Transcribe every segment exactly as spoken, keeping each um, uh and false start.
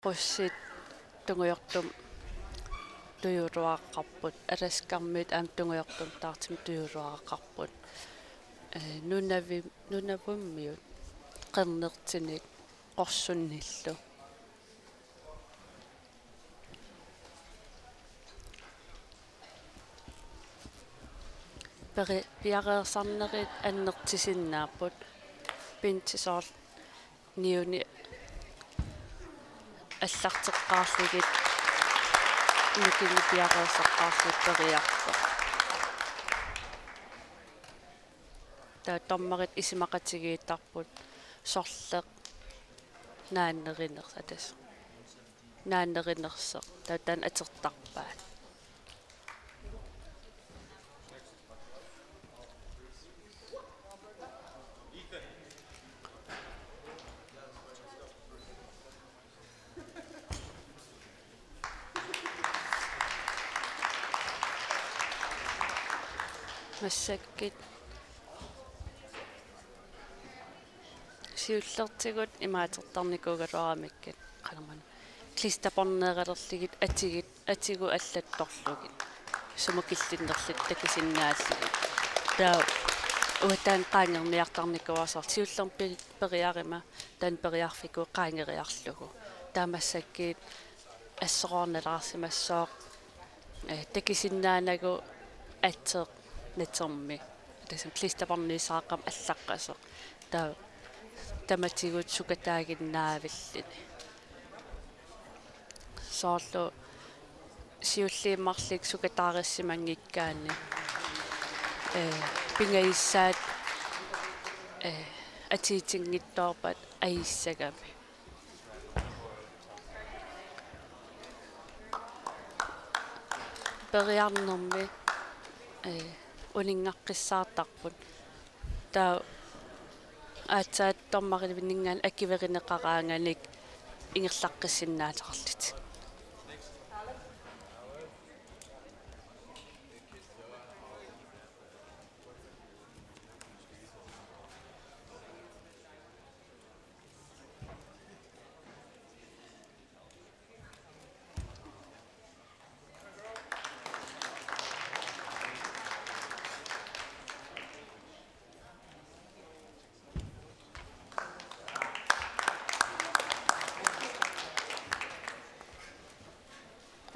Qussit tungujortumik tujuluaqqaarput, Alaskarmiut aamma tungujortumik taartumik tujuluaqqaarput. Ee, nunavi-, nunavummiut qernertinik qorsunnillu. Peri-, piareersarnerit annertusinnaapput, Bente, soorlu niuni allarteqqaarlugit, nukinnik piareersoqqaarlugit periarpoq. Taava dommerit isumaqatigiittarput sorleq naannerinersoq, tassa naannerinersoq, taava taanna atortarpaat. Massakkut siullertigut imaatertarnikuugaluaramikkit, qanormaanna, klisterbåndeeralerlugit atigit, atigut allattorlugit, sumut killinnerlutik takusinnaallugit. Taava uanga taanna qaangerniartarnikuuara, soorlu siullermik pe-, periarama taanna periarfikuuvoq qaangeriarlugu. Taava massakkut assoroornalaarsimassooq, eh, takusinnaanagu ateq natermi. Tassami klisterbåndiusaaqqamik allaqqasoq. Taava tamatigut sukataaginnaavilluni. Soorlu siulliit marluk sukataarussimanngikkaanni, eh, pingajussaat, eh, atuutinngitsoorpat ajussagamik. Periarnermi, eh, uninngaqqissaartarput. Taava aatsaat dommerivininngaanniit akuerineqaraanganik ingerlaqqissinnaasarlutik.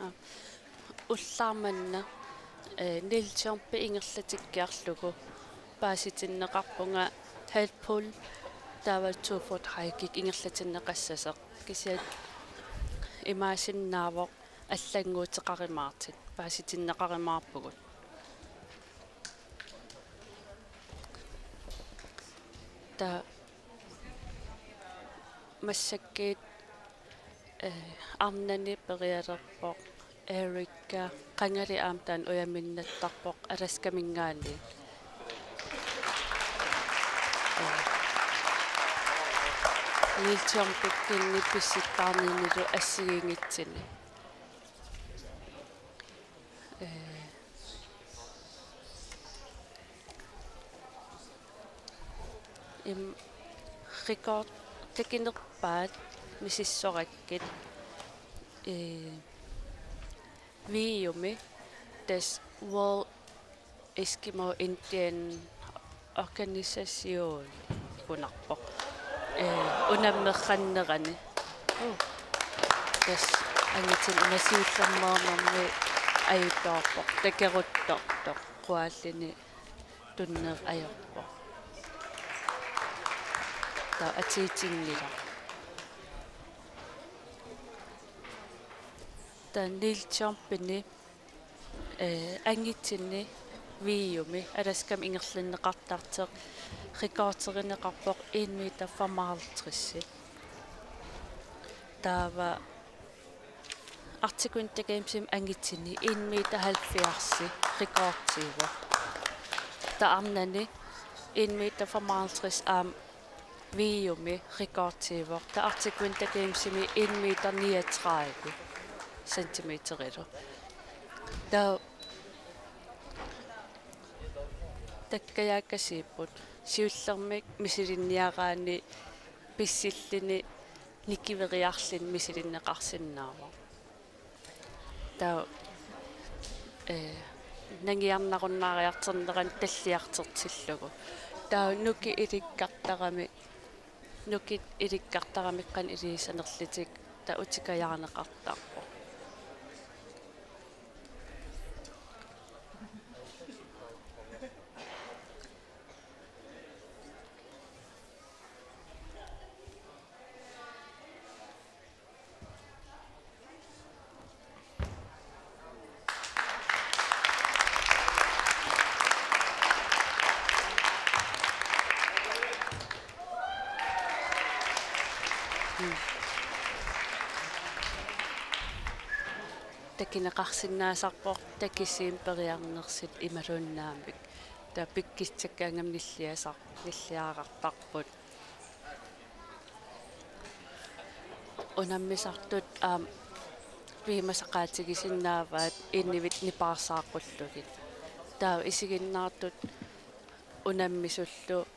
Aa, ullaaq manna, eh, Niels Jompe ingerlatikkiarlugu paasitinneqarpunga half pull taavalu two foot high kick ingerlatinneqassasoq. Kisianni imaassinnaavoq allannguuteqarumaartut, paasitinneqarumaarpugut. Taava massakkut, eh, arnani perialerpoq Erika, qangali aamma taanna ujaminnattarpoq Alaskaminngaanniit. Eh, Niels Jompekkunni pissutsaarninilu assigiinngitsuni. Eh, im-, rekord takunerpaat misissorakkit, eh, V U-mi, tassa World Eskimo Indian Organisation ikunarpoq. Eh, unammerrannerani. Uh. Tassa angutinut una siullermeernermi ajutoorpoq. Takoruttortoq quaallini tunneq ajorpoq. Taava atuutinngilaq. Taava Niels Jompeni, eh, angutinut V U-mi Alaskami ingerlanneqartartoq rekorderineqarpoq en meter femoghalvtreds. Taava Arctic Winter Gamesimi angutinut en meter halvfjerds rekordiuvoq. Taava arnani en meter femoghalvtreds aamma V U-mi rekordiuvoq. Taava Arctic Winter Gamesimi en meter niogtredive centimeterilu. Taava takkajaakkasiipput siullermik misilinniaraanni pissilluni nikiveriarluni misilinneqarsinnaavoq. Taava, eh, nangiarnarunnaariartornerani talliartortillugu. Taava nukiit ilikkartarami, nukiit ilikkartarami qanoq ilisanerlutik taava utikajaarneqartarpoq. Takuneqarsinnaasarpoq takisuumik periarnersut imaluunniit naamik. Taava pikkissakkaangami nilliasar-, nilliarartarput. Unammisartut aamma piumasaqaatigisinnaavaat inuit nipaarsaaqqullugit. Taava isiginnaartut unammisullu,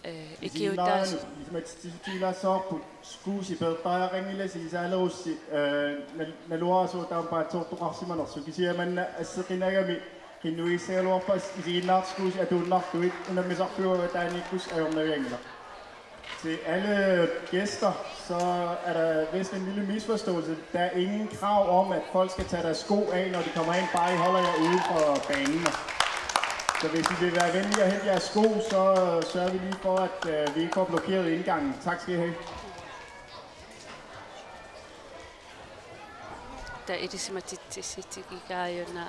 eh, ikiutaas- Isiginnaartut ilisimatitsissutigilaassavarput skuusi peertariaqanngilasi isaalerussi, eh, nal-, naluara sooq taama paatsoortoqarsimanersoq, kisianni manna asseqinagami qinnuigissagaluarpasi isiginnaartut skuusi atuinnarlugit, unammisarfiup avataaniikkussi ajornavianngilaq. Til alle gæster, så er der vist en lille misforståelse. Der er ingen krav om, at folk skal tage deres sko af, når de kommer ind. Bare I holder jer ude for banen. Så hvis I vil være venlige at hente jeres sko, så sørger vi lige for, at, øh, vi ikke får blokeret indgangen. Tak skal I have. Taava ilisimatitsissutigigaajuna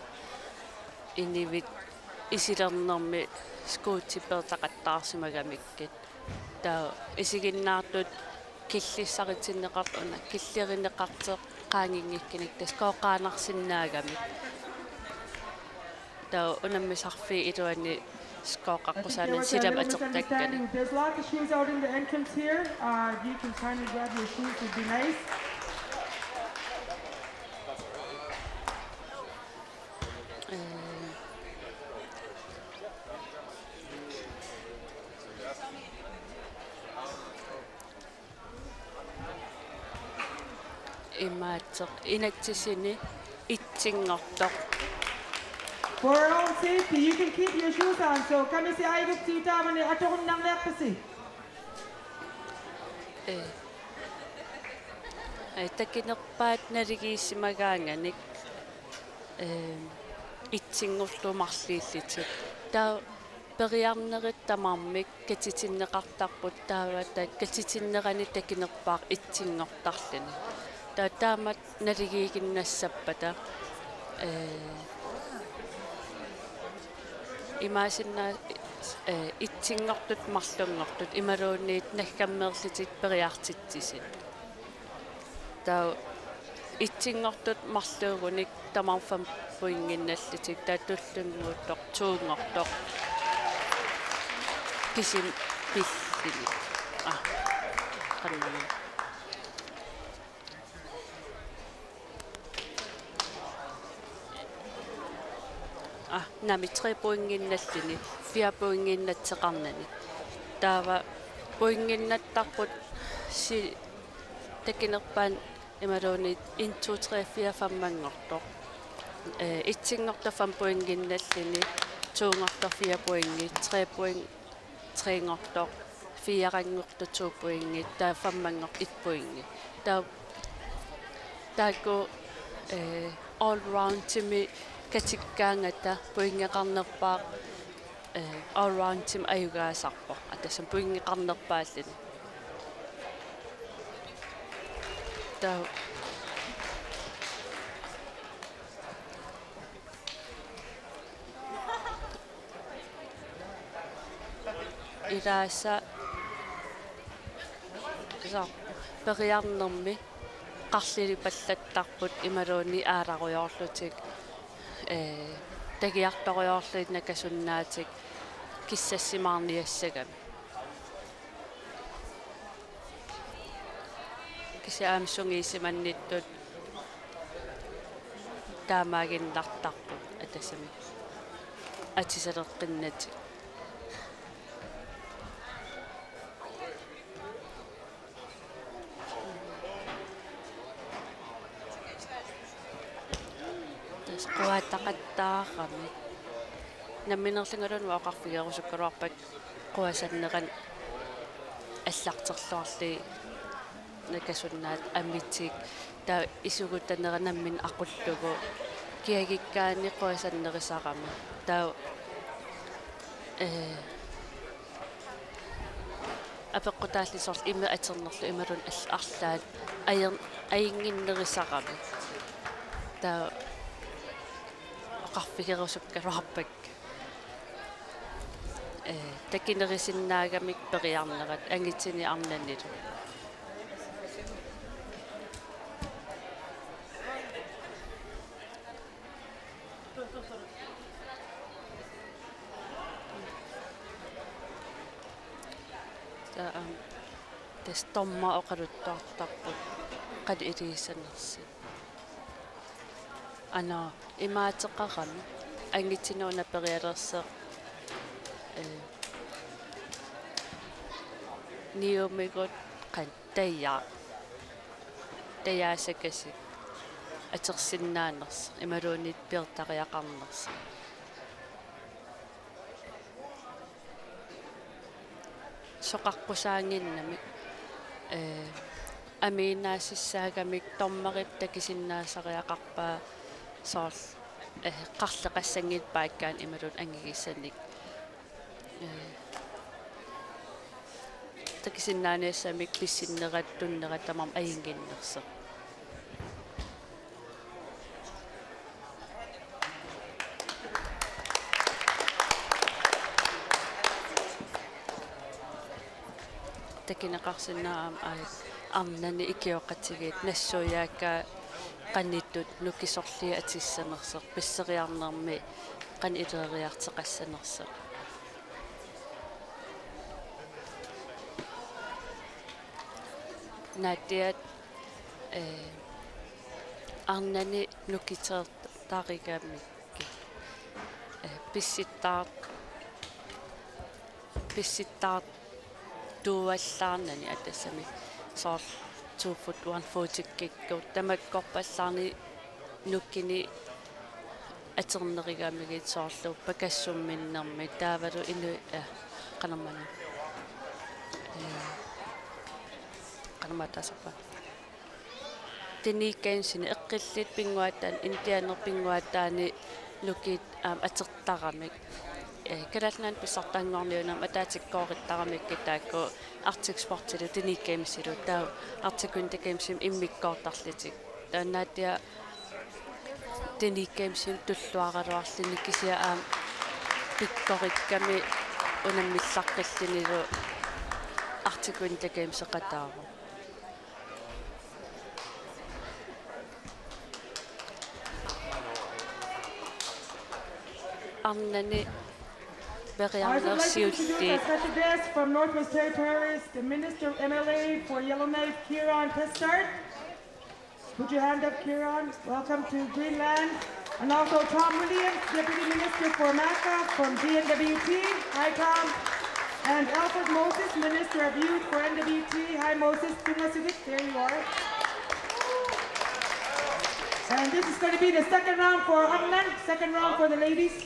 inuit isilernermi skuutit peertaqattaarsimagamikkit. Taava isiginnaartut killissaritinneqartut una killerineqartoq qaanginngikkunik tassa qooqqaannarsinnaagamik. Taava unammisarfiup iluani skooqqaqqusaanermi silamik atortakkanik. There's lots of shoes out in the entrance here. Uh, if you can kindly grab your shoes, it'd be nice. Eh. Imaattoq inatsisini itsinngortoq. For your own safety, you can keep your shoes on, so kamisi aigutsiutaamani atorunnarniarpasi. Eh. Eh, takunerpaat naligiissimagaanganik, eh, itsinngorlugu marluullutik. Taava periarnerit tamarmik katitinneqartarput taava taava katitinnerani takunerpaaq itsinngortarluni. Taava taamatut naligiiginnassappata, eh, imaassinnaavoq, eh, itsinngortut marlunngortut imaluunniit naggammeerlutik periartitsisunut. Taava itsinngortut marluugunik tamarmik fem pointinnallutik taava tullinnguuttoq toonngortoq kisimi pilluni. Ah, qanmani. Ah, naamik tre pointinnalluni, fire pointinnatseqarnani. Taava pointinnattarput si-, takunerpaat imaluunniit en, to, tre, fire, femmanngortoq. Eh, itsinngortoq fem pointinnalluni, toonngortoq fire pointi, tre point, trenngortoq, firenngortoq to pointi, taava femmanngortoq et pointi. Taava taakku, eh, all roundimi katikkaangata pointeqarnerpaaq, eh, all roundimi ajugaasarpoq. Atassam pointeqarnerpaalluni. Taava ilaasa, soorlu periarnermi qarlilipallattarput imaluunniit aalarujoorlutik, eh, tagiartorujoorlutik nakasunnaatik kissassimaarniassagami. Kisianni aamma sungiusimannittut taamaaginnartarput atassami atisaleqqinnatik. Quattaqattaarami. Namminerlungaluunniit oqarfigerusukkaluarpakka quasanneranut allarterluarlugit nakasunnaat amitik, taava isugutanera nammineq aqullugu kiagikkaanni quasannerisarami. Taava, eh, apeqqutaallit soorlu imeq atornerlu imaluunniit al-, arlaat ajor-, ajunnginnerisarami. Taava oqarfigerusukkaluarpakka. Eh, takinerisinnaagamik periarnerat angutini arnanilu. Taava, aamma, tassa dommer oqaluttuartarput qanoq iliuuseqarnersut. Aana, imaateqarami angutini una perialersoq, eh, niumigut qanoq taja-, tajaasakasik atorsinnaanersoq imaluunniit piortariaqarnersoq. Soqaqqusaannginnami, eh, amiinnaassagami dommerip takusinnaasariaqarpaa soorlu, eh, qarleqassanngilaq baakkaanut imaluunniit angugissanik. Eh, takusinnaaniassamik pissinnerat tunnerat tamarmik ajunnginnersoq. Takuneqarsinnaavoq aamma, aa, arnani ikioqatigiit nassuiaakkaat qanoq ittut nukisorlugit atussanersoq, pisseriarnermi qanoq ileriartoqassanersoq. Nadiat, eh, arnani nukitertarigamikkit, eh, pissittar-, pissittartuallaarnani, aa, tassami soorlu two foot, one foot-ikkut tamakkorpallaarnani nukini atornerigamigit soorlu pakassumminnermi taavalu inu-, eh, qanormaanna. Eh, qanormaanna taasarpaat. Teenage Gamesini eqqillutik pinnguaataani, indianerit pinnguaataani nukiit aamma atortaramik. Eh, Kalaallit Nunaanni pissartanngorniunnermi ataatsikkoorittaramikkit taakku Arctic Sportsilu Teenage Gamesilu, taava Arctic Winter Gamesimi immikkoortarlutik. Taanna Nadia Teenage Gamesimi tulluaraluarluni kisianni aamma pikkorikkami unammillaqqillunilu Arctic Winter Gameseqataavoq. Arnani I would like to introduce periarnersiulliit our special guest from Northwest Territories, the Minister of M L A for Yellowknife, Kieran Teskart. Put your hand up, Kieran. Welcome to Greenland. And also Tom Williams, Deputy Minister for MACA from D N W T. Hi, Tom. And Alfred Moses, Minister of Youth for N W T. Hi, Moses. There you are. And this is going to be the second round for Arnat, second round for the ladies.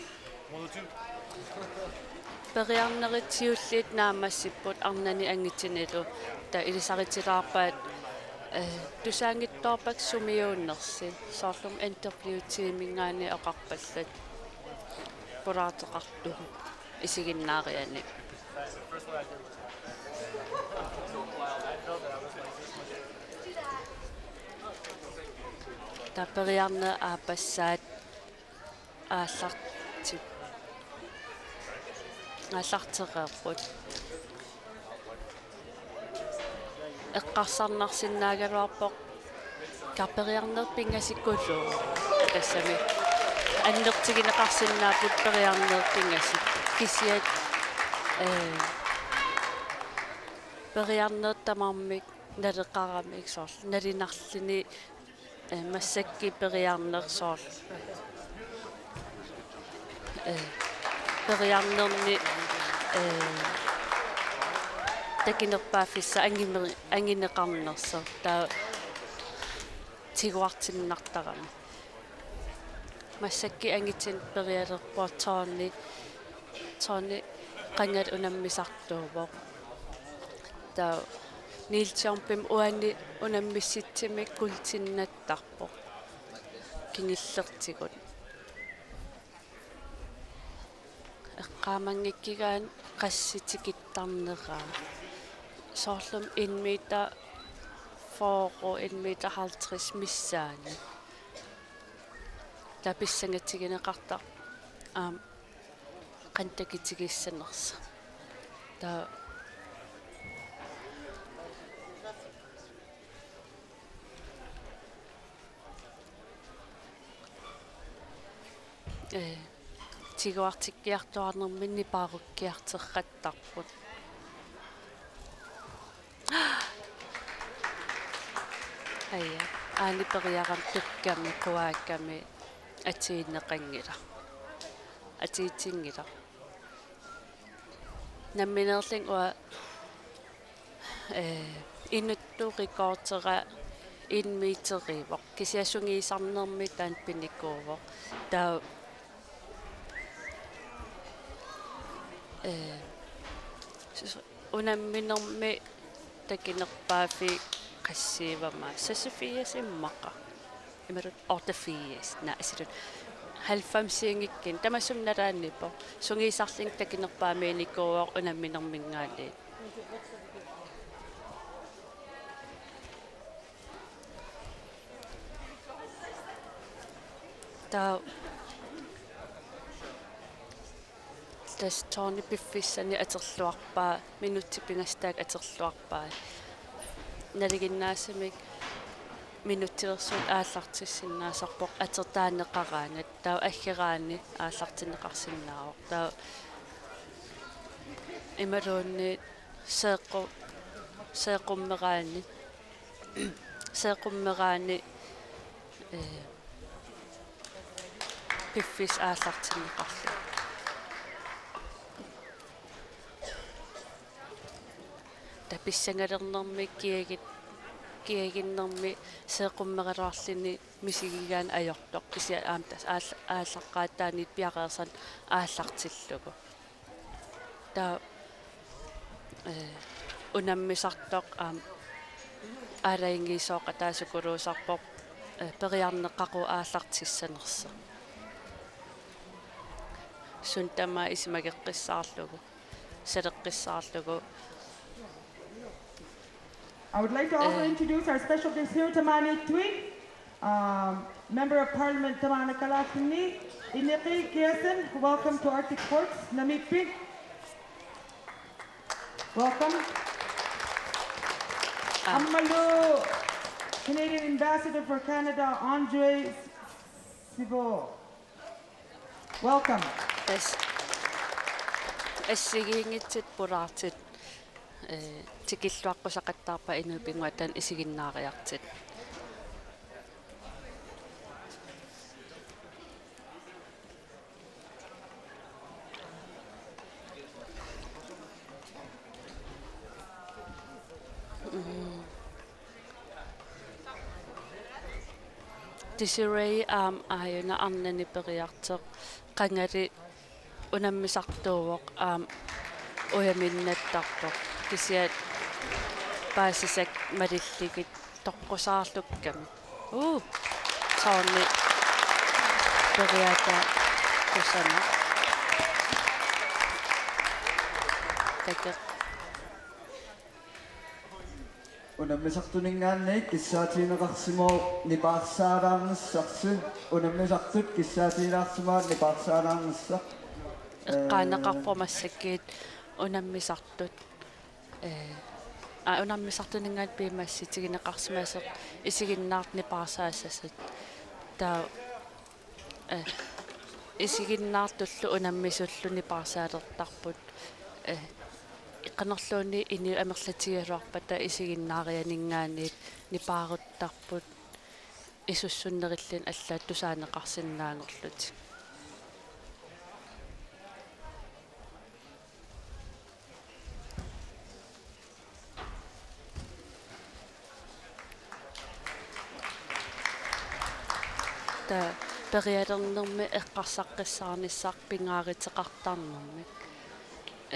Periarnerit siulliit naammassipput arnani angutinilu, taava ilisaritilaarpaat, eh, tusaanngitsoorpakka sumiuunnersi, soorlumi N W T-minngaanniit oqarpallat pulaartoqartugut isiginnaarianni. Taava periarnerit aappassaat aallarti-, aallartereerput. Eqqarsarnarsinnaagaluarpoq periarnerit pingasukkullu. Tassami annertugineqarsinnaapput periarnerit pingasut. Kisianni, eh, periarnerit tamarmik naleqaramik soorlu nalinarluni, eh, massakkut periarneq soorlu, eh, periarnerni, eh, takunerpaaffissaq angumeri-, anguneqarnersoq, taava tiguartinnartarami. Massakkut angitinik perialerpoq Tony, Tony qangali unammisartuuvoq. Taava Niels Jumpimi uani unammissutsimik kuultinnattarpoq. Kingullertigut. Eqqaamanngikkigaanni qassit tikittarneraa. Soorlumi en meter fyrre, en meter halvtreds missaani. Taava pissangatigineqartarpoq aamma qanoq takitigissanersoq. Taava ee, tiguartikkiartuaarnerminni paarukkiartorrattarput. Aja, aani periarama tukkami, quaakkami, atuineqanngilaq. Atuitinngilaq. Nammineerlunga uanga, ee, inuttut rekordera en meteriuvoq. Kisianni sungiusarnermi taanna pinikuuvoq. Taava, ee, s-, unamminermi takunerpaaffiit qassiivama, seksogfirs immaqa. Imaluunniit otteogfirs, naa, assilu. Halvfemsiunngikkunik, tamassi nalaanniippoq. Sungiusarlunga takunerpaamiunikuuvoq unamminerminngaanniit. Taava tassa Tony piffissani atorluarpaa, minutsit pingasut taakku atorluarpaa. Nalinginnaasumik minutsilersuut aallartissinnaasarpoq atortaaneqaraangat, taava aggeraanni aallartinneqarsinnaavoq. Taava imaluunniit seeqqu-, seeqqummeraanni, seeqqummeraanni, ee, piffissaq aallartinneqarlugu. Taava pissangalinermi kiagit-, kiaginnermi seeqqummeraluarluni misigigaanni ajortoq. Kisianni aamma tassa aalla-, aallaqqaataaniit piareersarneq aallartillugu. Taava, ee, unammisartoq aamma aalajangiisooqataasukuluusarpoq, ee, periarneq qaqugu aallartissanersoq. Suut tamaasa isumageqqissaarlugu, saleqqissaarlugu. I would like to also Eh. introduce our special guest here, Tamani Tui, um, Member of Parliament, Tamana Kalaallit Nunaanni, Iniki Kiasen, welcome to Arctic Sports, Namiippi. Welcome. Ah. Aammalu Canadian Ambassador for Canada, Andre Sibo. Welcome. Tassa assigiinngitsut pulaartut, eh, tikilluaqqusaqattaarpaat inuit pinnguaat taanna isiginnaariartut. Mm. Desiree aamma aajuna arnani periartoq, qangali unammisartuuvoq aamma ujaminnattartoq. Kisianni paasisakka malillugit toqqusaarlukkami. Uu, Tony periaataa kusanaq. Takuuk. Unammisartuninngaanniit kissaatigineqarsimavoq nipaarsaalaarnissarsi. Unammisartut kissaatigineqarsimavaat nipaarsaalaarnissaq. Eqqaaneqarpoq massakkut unammisartut. Eh, aa, unammisartuninngaanniit piumassuteqarsimasoq isiginnaartut nipaarsaassasut. Taava, eh, isiginnaartullu unammisullu nipaarsaalertarput. Eh, qanorluunniit inuit amerlatigigaluarpata isiginnaarianinngaanniit nipaaruttarput isussunnerilluni allaat tusaaneqarsinnaanngorlutik. Taava perialernermi eqqarsaqqissaarnissaq pingaaruteqartarnermik.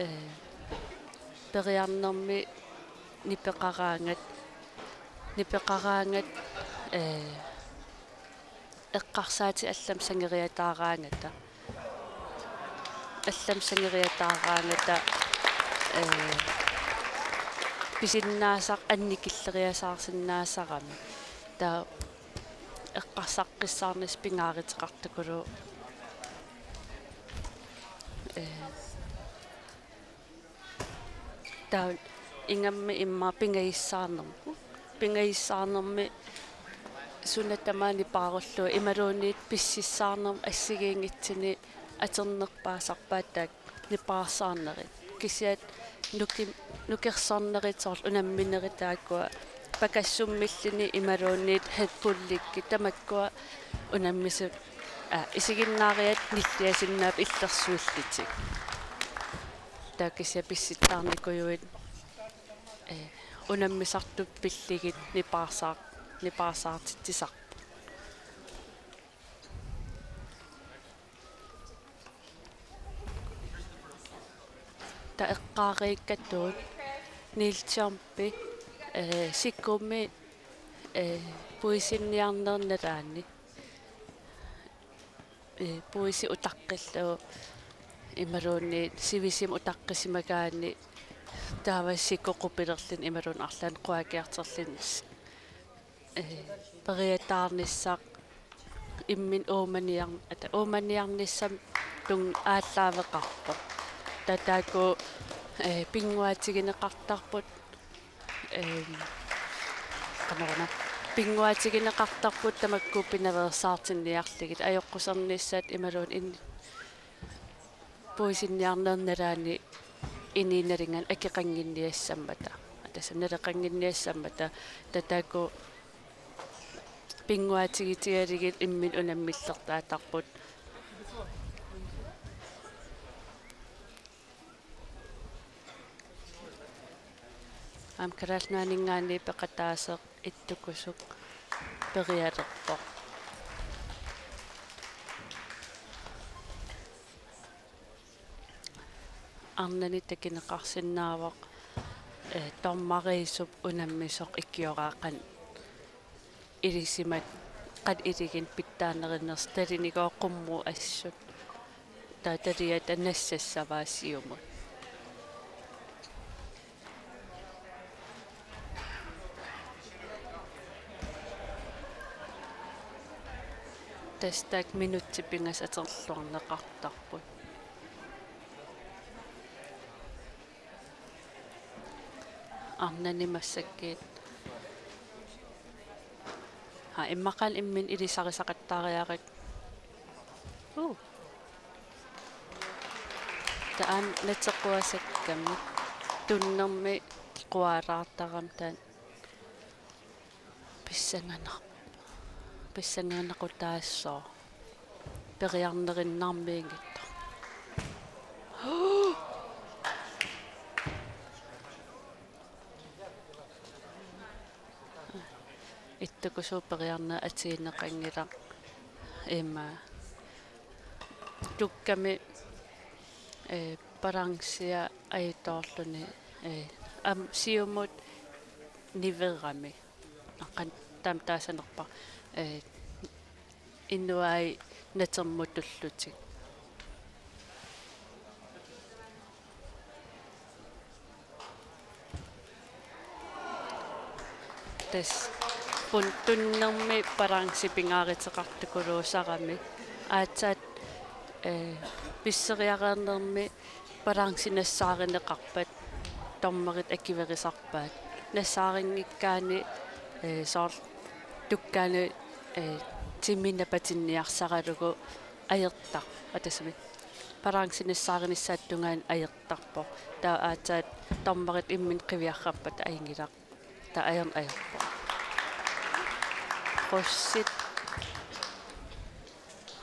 Ee, periarnermi nipeqaraangat, nipeqaraangat, ee, eqqarsaatit allamik sangeriataaraangata. Allamik sangeriataaraangata, ee, pisinnaasaq annikilleriasaarsinnaasarami. Taava eqqarsaqqissaarnissaq pingaaruteqartukulu, ee, taava ingammik immaqa pingajussaarnermi. Pingajussaarnermi suna tamaat nipaarullugu imaluunniit pississaarnermut assigiinngitsuni atornerpaasarpaat taakku nipaarsaarnerit. Kisianni nuki-, nukersornerit soorlu unamminerit taakkua pakassummilluni imaluunniit Red Bullikkut tamakkua unammisut, aa, isiginnaariat nilliasinnaapput illersuillutik. Taava kisianni pissitsaarnikujuit, ee, unammisartut pillugit nipaarsaar-, nipaarsaartitsisarput. Taava eqqaareeqqatut Niels Jompi, ee, sikumi, ee, puisinniarnerup nalaani, ee, puisi utaqqillugu imaluunniit sivisumik utaqqisimagaanni taava siku qupilerluni imaluunniit arlaannik quakiartorluni s-, ee, periataarnissaq imminut uumaniar-, ata, uumaniarnissamut tunnga aallaaveqarpoq. Taava taakku, ee, pinnguaatigineqartarput, ee, qanoruna, pinnguaatigineqartarput tamakku pinaveersaartinniarlugit ajoqqusernissaat imaluunniit in-, puisinniarnerup nalaani inuit nalinganik akeqannginniassammata. Aa, tassa naleqannginniassammata. Taava taakku pinnguaatigitigalugit imminut unammillertaatarput. Aamma Kalaallit Nunaanninngaanniit peqataaseq Ittukusuk perialerpoq. Arnani takuneqarsinnaavoq, ee, dommeriusup unammisoq ikioraa qanoq ilisimasoq, qanoq iligineq pitsaanerinersoq, talinigooq qummut assut. Taava taliata nassassavaa siumut. Tassa taakku minutsit pingasut atorluarneqartarput. Arnani massakkut. Haa, immaqa imminut ilisarisaqattaariarakku. Uu. Taava aamma natequasakkami tunnermi quaalaartarami taanna. Pissanganaq-, pissanganaqutaassooq. Periarnerinnarmiinngitsoq. Ittukusuk periarneq atuineqanngilaq. Ima. Tukkami, ee, balancea ajutoorluni, ee, aamma siumut niverami. Qanoq taama taassanerpa, ee, inuai natermut tullutik. Tassa pun-, tunnermi balanci pingaaruteqartukuluusarami. Aatsaat, ee, pisseriareernermi balanci nassaarineqarpat dommerit akuerisarpaat. Nassaarinngikkaanni, ee, soorlu tukkaanut, ee, timi napatinniarsaralugu ajortar-, aa, tassami. Balanci nassaarinissaata tungaanut ajortarpoq. Taava aatsaat dommerit imminut qiviarrarpata ajunngilaq. Taava ajorn-, ajorpoq. Russit.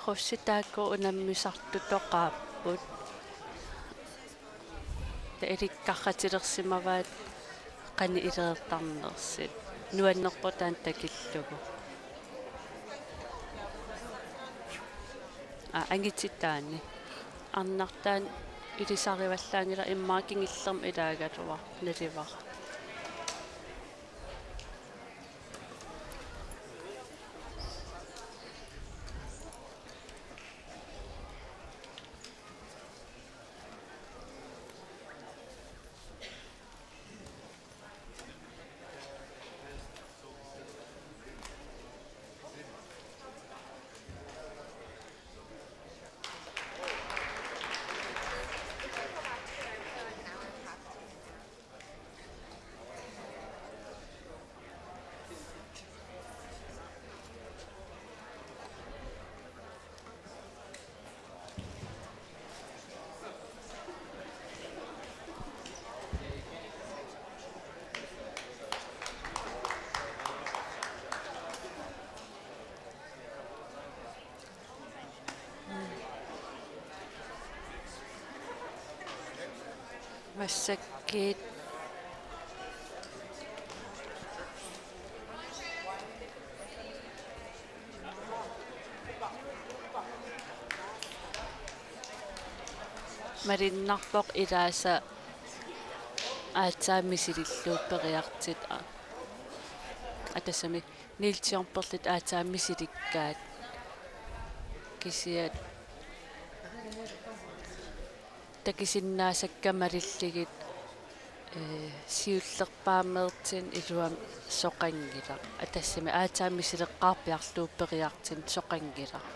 Russit taakku unammisartutoqaapput. Taava ilikkarratilersimavaat qanoq ilereertarnersut. Nuannerpoq taanna takillugu. Aa, angitittaani. Arnartaani ilisarivallaanngilaq, immaqa kingullermik ilaagaluarpoq, nalivara. Massakkut malunnarpoq ilaasa aatsaat misilillugu periartortut. Aa, tassami Niels Jørgen-perlit aatsaat misilikkaat. Kisianni takusinnaasakka malillugit, ee, siullerpaamik iluamik soqanngilaq. Aa, tassami aatsaat misileqqaarpiarlugu periartortut soqanngilaq.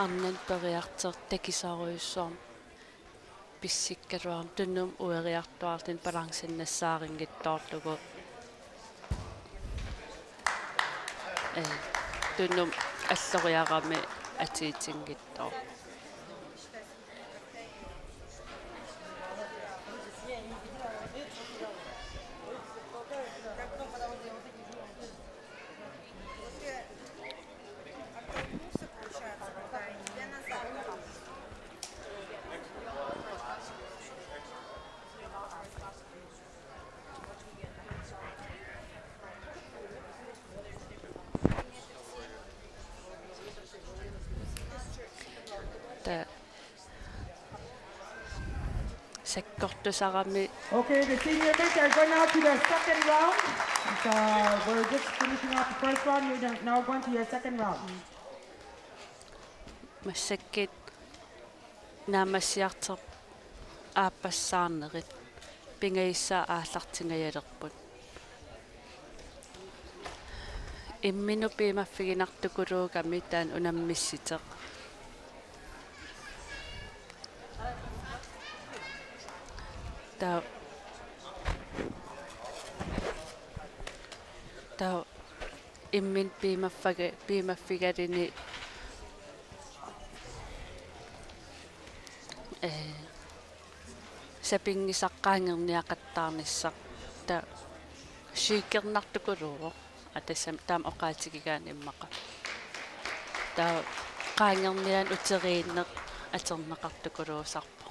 Arnat periartortut takusarujussuarmik pissikkaluarmat tunumut ueriartuaarluni balancinnassaarinngitsoorlugu. Ee, tunumut alloriarami atuutinngitsoorpoq. Taava sakkortusarami. Okay, the senior men are going now to the second round. So we're just finishing off the first round. You're now going to your second round. Massakkut naammassiartorput aappassaarnerit pingajussaat aallartingajalerput. Imminut piumaffiginartukuluugami taanna unammissuteq. Taava, taava imminut piumaffage-, piumaffigaluni, ee, sapinngisaq qaangerniaqattaarnissaq. Taava sykernartukuluuvoq. Aa, tassami taama oqaatigigaanni immaqa. Taava qaangernianik uteriinneq atorneqartukuluusarpoq.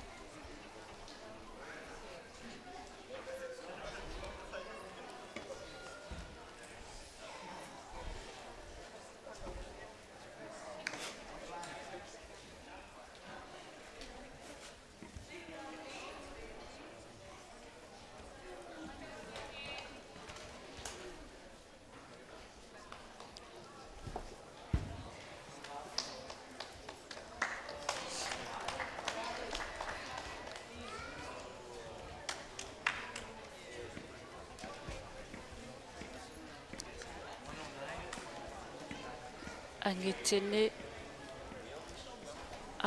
Angitsinni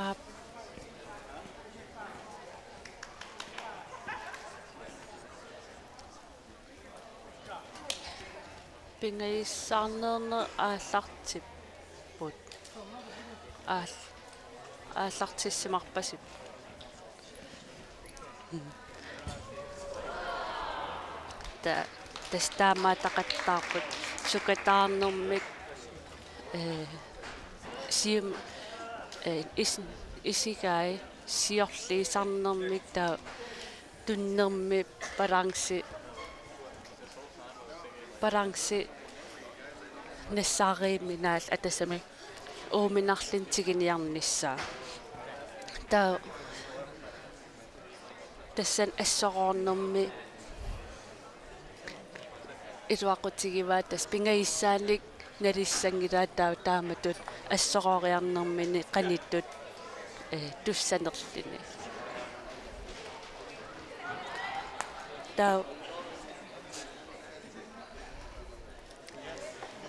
aap. Pingajussaarneq aallartipput. Aal-, aallartissimarpasippoq. Ta-, tassa taamaattoqattaarput sukataarnermik, ee, Sium, eh, is-, isigai siorliisarnermik taava tunnermi balanci, balanci nassaariimminaallu atasami uuminarluni tiguniarnissaa. Taava tassani assoroornermi iluaqutigivaa tassa pingajussaanik nalissanngilaat taava taamatut assorooriarnermini qanittut, eh, tussanerluni. Taava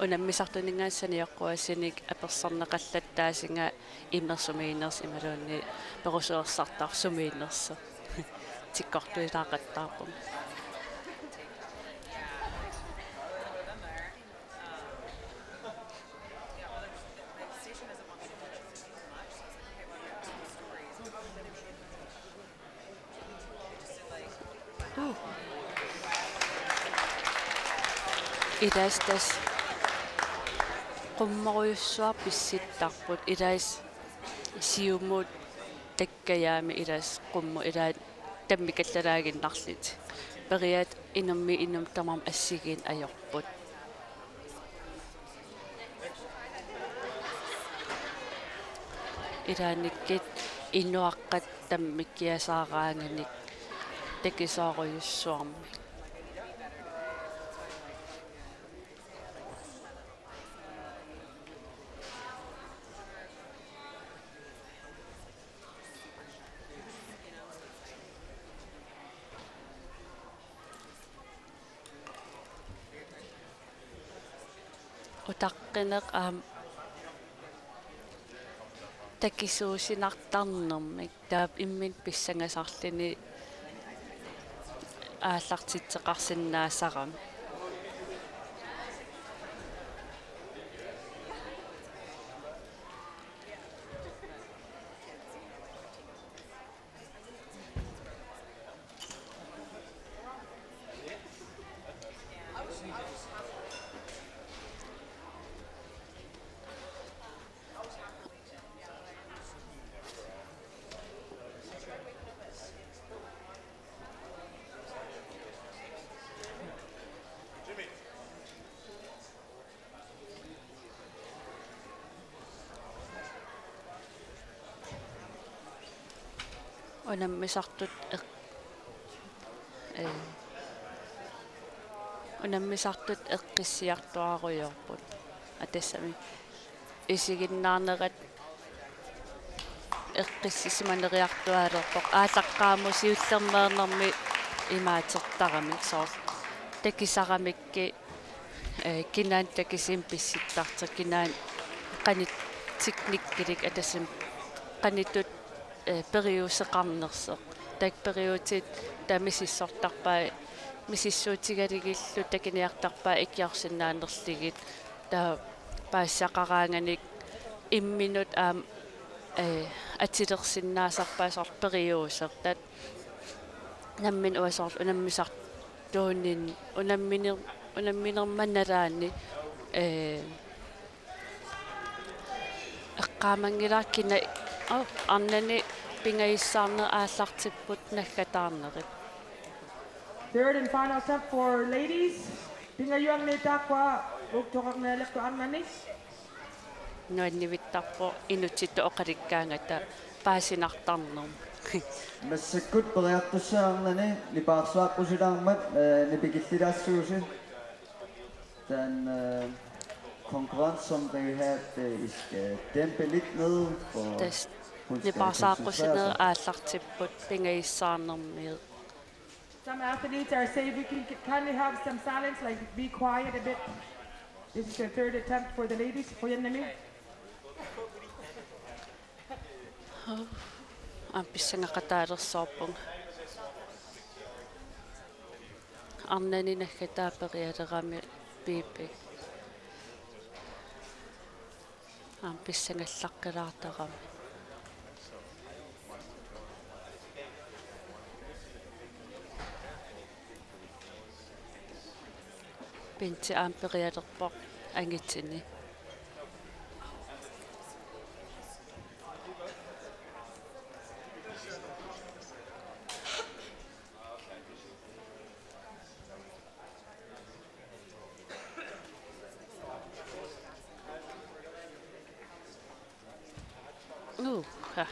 unammisartuninngaanniit sanioqquasinik apersorneqallattaasunga imeq sumiinnersoq imaluunniit perusuersartarfik sumiinnersoq. Tikkortuilaaqattaarpunga. Ilaasa tassa qummorujussuaq pissittarput, ilaasa siumut takkajaami ilaasa qummut ilaat tammikkallalaaginnarlutik. Periaat inummit inummut tamarmik assigiinneq ajorput. Ilaannikkut inuaqqat tammikkiasaaraanganik takisoorujussuarmik. Utaqqineq aamma takisuusinartarnermik taava imminut pissangasarluni aallartitseqarsinnaasarami. Unammisartut eq-, ee, unammisartut eqqissiartuaarujoorput. Atassami isiginnaarnerat eqqissisimaneriartuaalerpoq. Aallaqqaammut siullermeernermi imaatertaramik soorlu takisaramikkit, ee, kinaana takisuumik pissittartoq, kinaana qanoq teknikkilik atasim qanoq ittut, ee, periuseqarnersoq. Taakku periuseq taava misissortarpai, misissuutigalugillu takuniartarpai ikiorsinnaanerlugit. Taava paasisaqaraanganik imminut aamma, ee, atulersinnaasarpai soorlu periuseq. Taava nammineq uanga soorlu unammisartuunin-, unamminer-, unamminerma nalaani, ee, eqqaamanngilara kina, oh, arnani pingajussaarneq aallartipput naggataarnerit. Third and final attempt for ladies. Pingajuanngilaq taakkua uuktoqarnialeqqu arnani. Nuannivittarpoq inuttut oqalukkaangata paasinartarnermut. Massakkut periartussat arnani nipaarsuaqqusilaarmat, eh, nipikillilaassuusi. Den, øh, konkurrence, som vi har, det, I skal dæmpe lidt ned, for... Tassa hun skal nipaarsuaqqusinerit koncentrere sig. Aallartipput pingajussaarnermiit. Some athletes are saying we can kindly have some silence, like, be quiet a bit. This is the third attempt for the ladies. Qujanarmi. Aamma pissangaqataalersoorpunga. Arnani naggataa perialerami Piipi. Aamma pissangallaqqilaartarami. Pinti aamma perialerpoq angutini. Uha.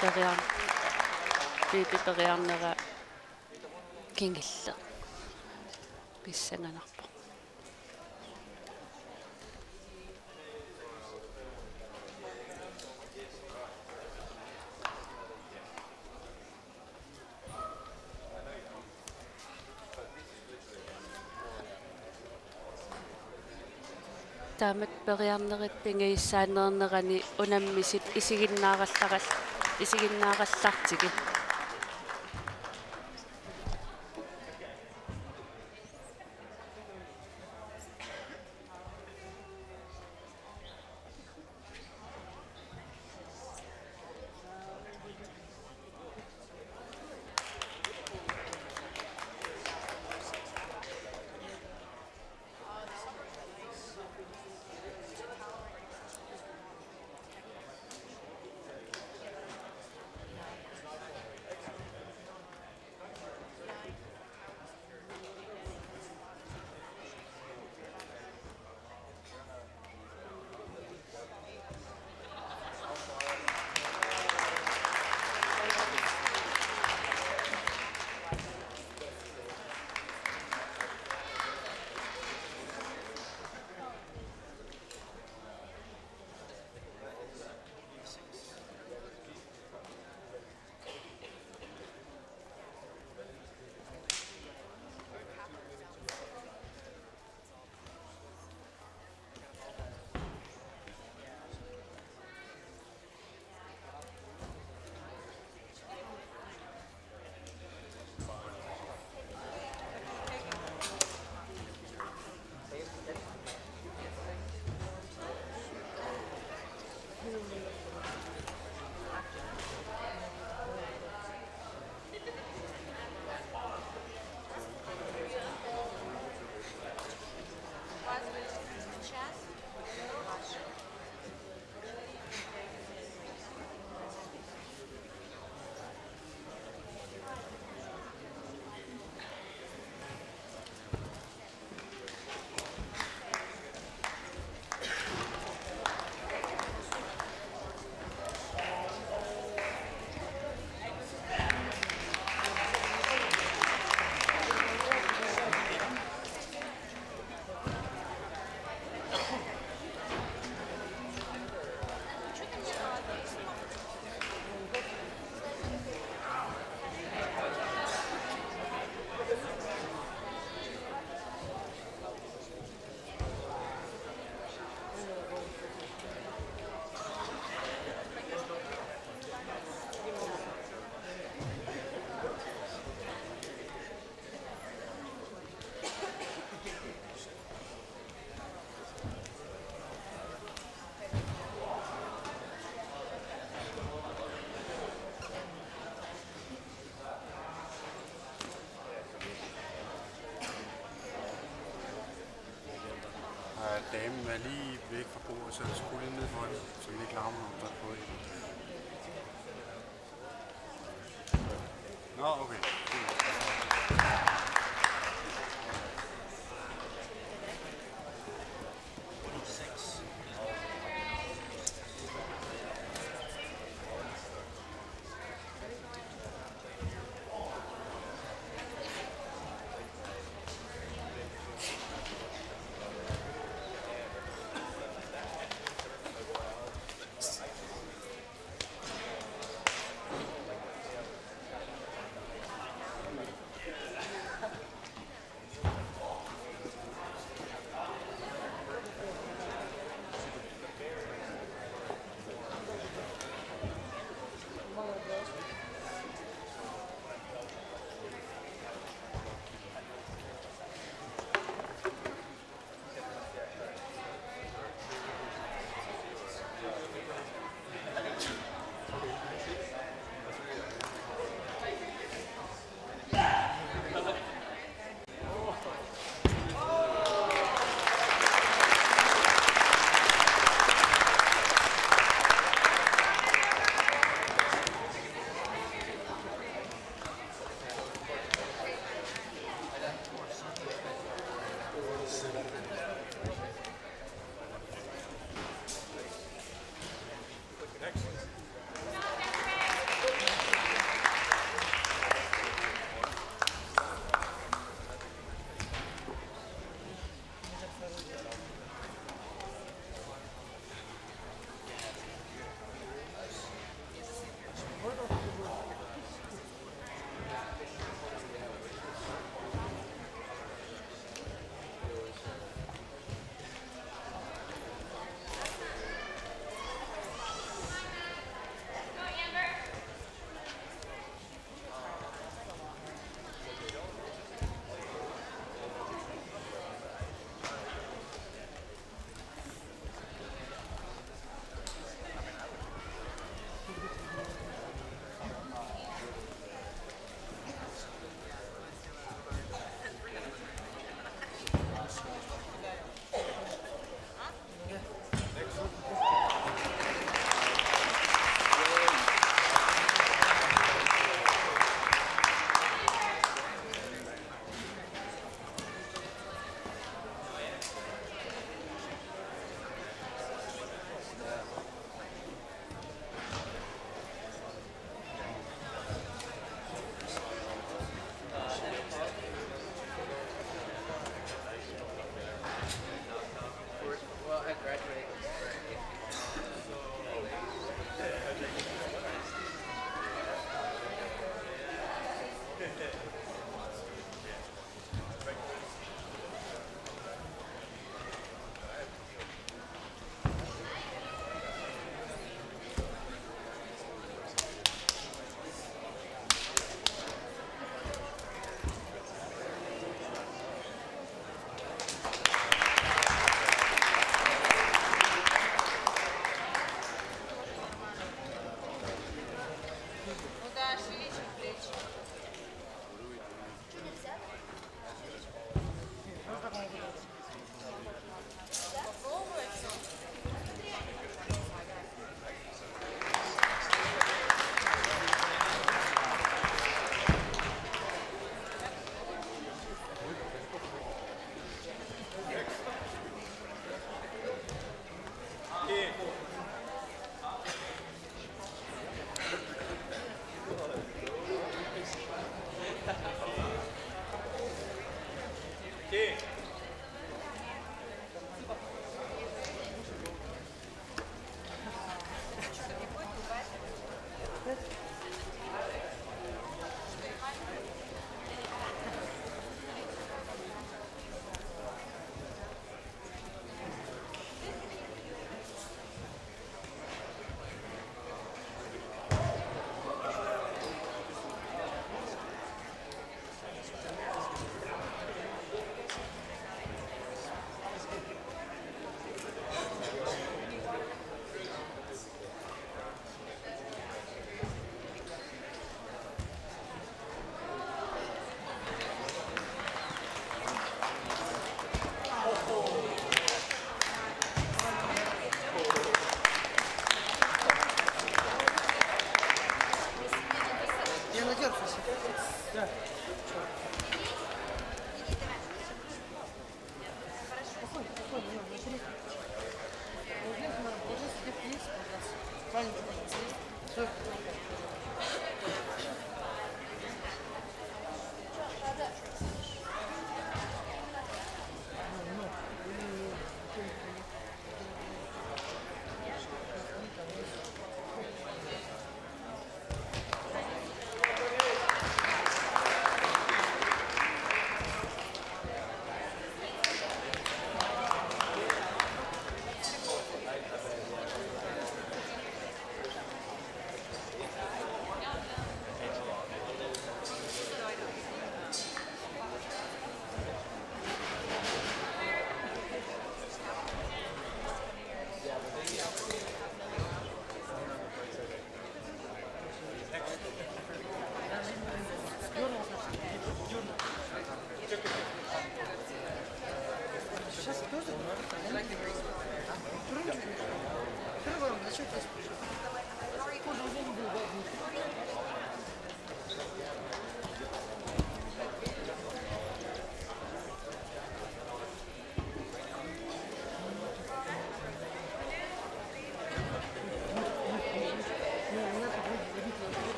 Periar-, Piipi periarnera kingulleq pissanganarpoq. Taamatut periarnerit pingajussaaneernerani unammisut isiginnaarallarallu, isiginnaarallartigit. Og damen er lige væk fra bordet, så jeg skulle lige ned for hende, så vi ikke larmer, når hun så på hende. Nå, okay.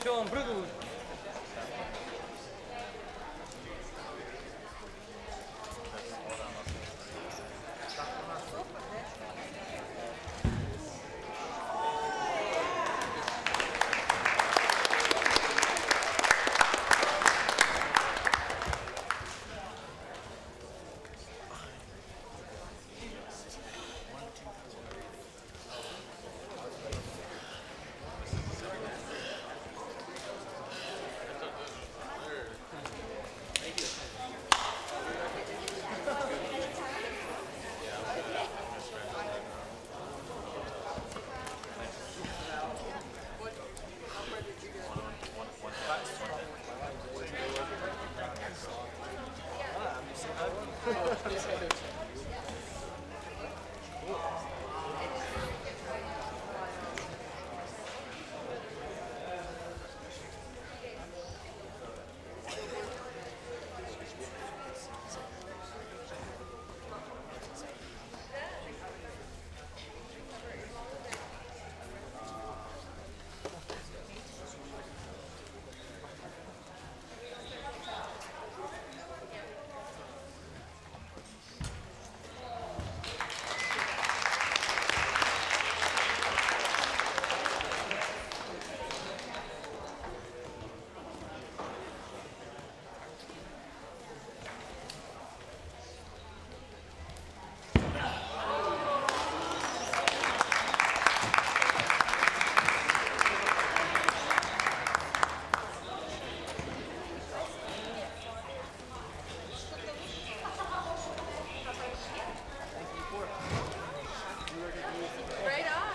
John Brigwood. Right on.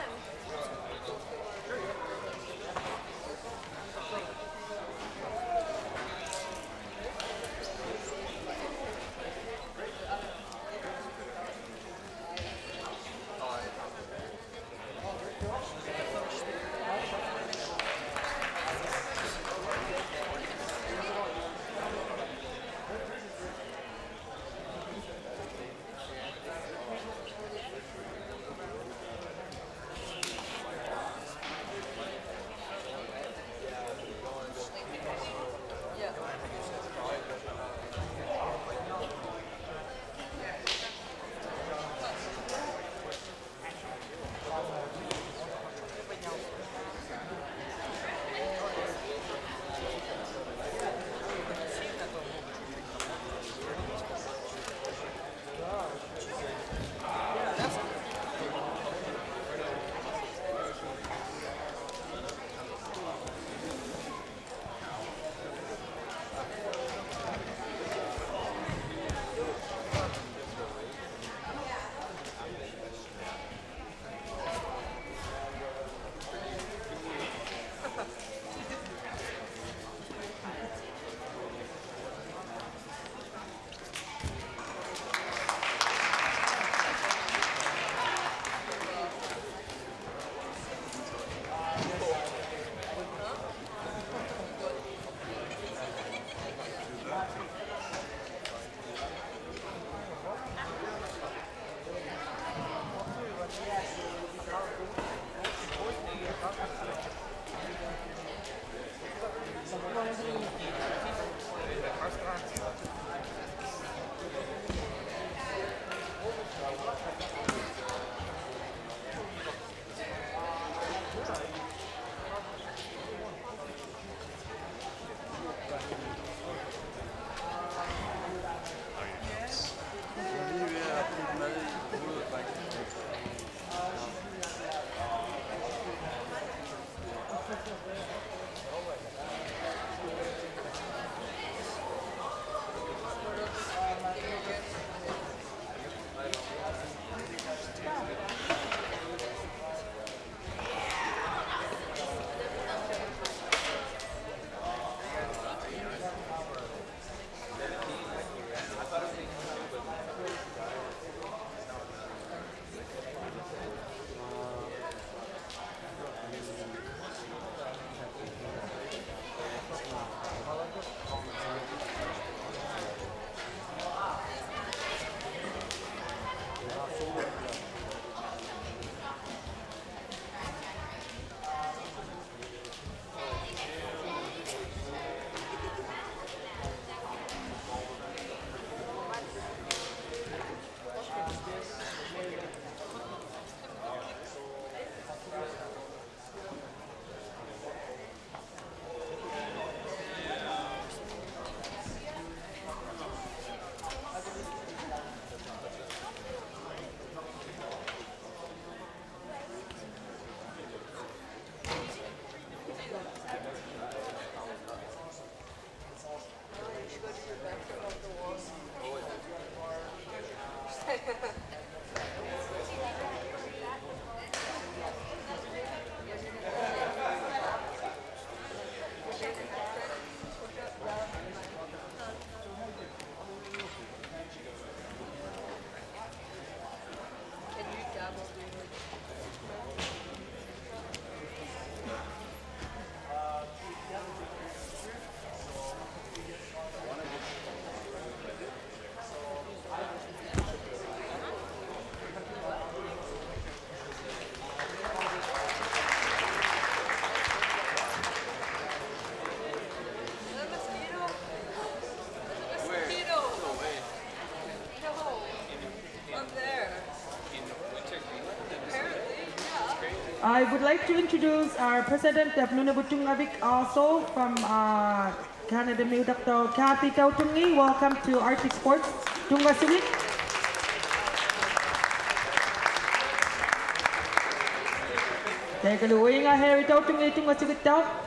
I would like to introduce our president of Nunavut Tunngavik, also from uh, Canada, Miutakto, Kathy Tautungi. Welcome to Arctic Sports. Tunngasut. Taakkuupput Harry Tautungi, Tunngasut.